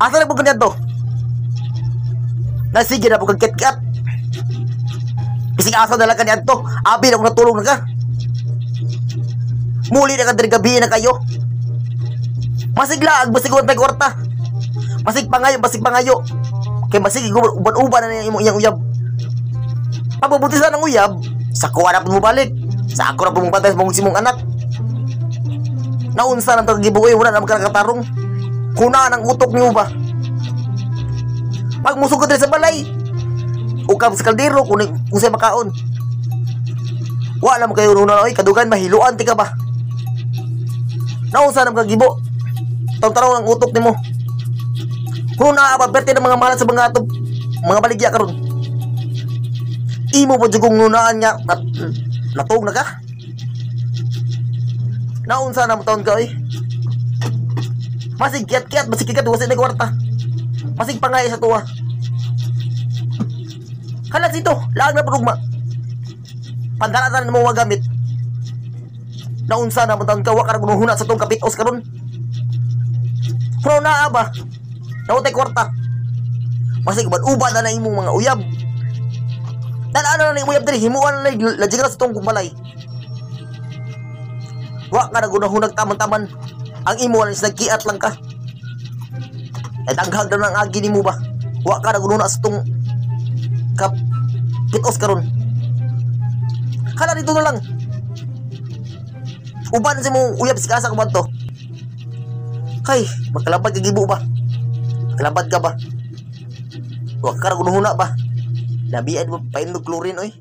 Asa na po ganyan to? Nasige na po kang kat. Bisig asa na lang ka niadto. Abi na kung natulog na ka. Muli na ka diri, gabi na kayo. Masiglaag, basig uban kwarta. Masig pangayo, basig pangayo. Kay masig uban-uban na niya imong iyang uyab. Pabubuti sa ng uyab, sa kuha na po mo balik. Sa ako na po mong bantay sa mong simong anak. Naunsa nang tagibuoy, wala na magkakatarong. Kuna ng utok niyo ba? Pag musugod diri sa balay, ukab sa kaldero, kung sa'y makaon. Wala mo kayo nuna, oy, kadugan, mahiluan, ti ka ba? Naunsa nang kagibo? Tawtaraw ang utok nimo. Kung naa pa perte ng mga mahalan sa mga atop, mga baligya karon. Imo po jud kung nunaan nga natug na ka. Naunsa na mo taon ka oy. Masig kiat-kiat, masig kiat, wasi na kwarta. Masig pangay sa tuwa. Halat dito, laag na parugma. Pandala na mo gamit. Naunsa na mo taon ka, wa ka na huna sa tong kapitos karon. Pero naa ba? Nautay kwarta. Masig uban-uban na na imong mga uyab. Talaan na na imong uyab diri, himuan na na lajig sa tong balay. Wa ka na gunahunag taman-taman. Ang imo lang is nagkiat lang ka. Ay danghag na ang agi nimo ba? Wa ka na gununa sa tong kap pitos karon. Hala dito na lang. Uban sa imong uyab si kasa kuman to. Kay, makalabad ka gibo ba? Makalabad ka ba? Wa ka na gunahuna ba? Labian mo paindog chlorine oy.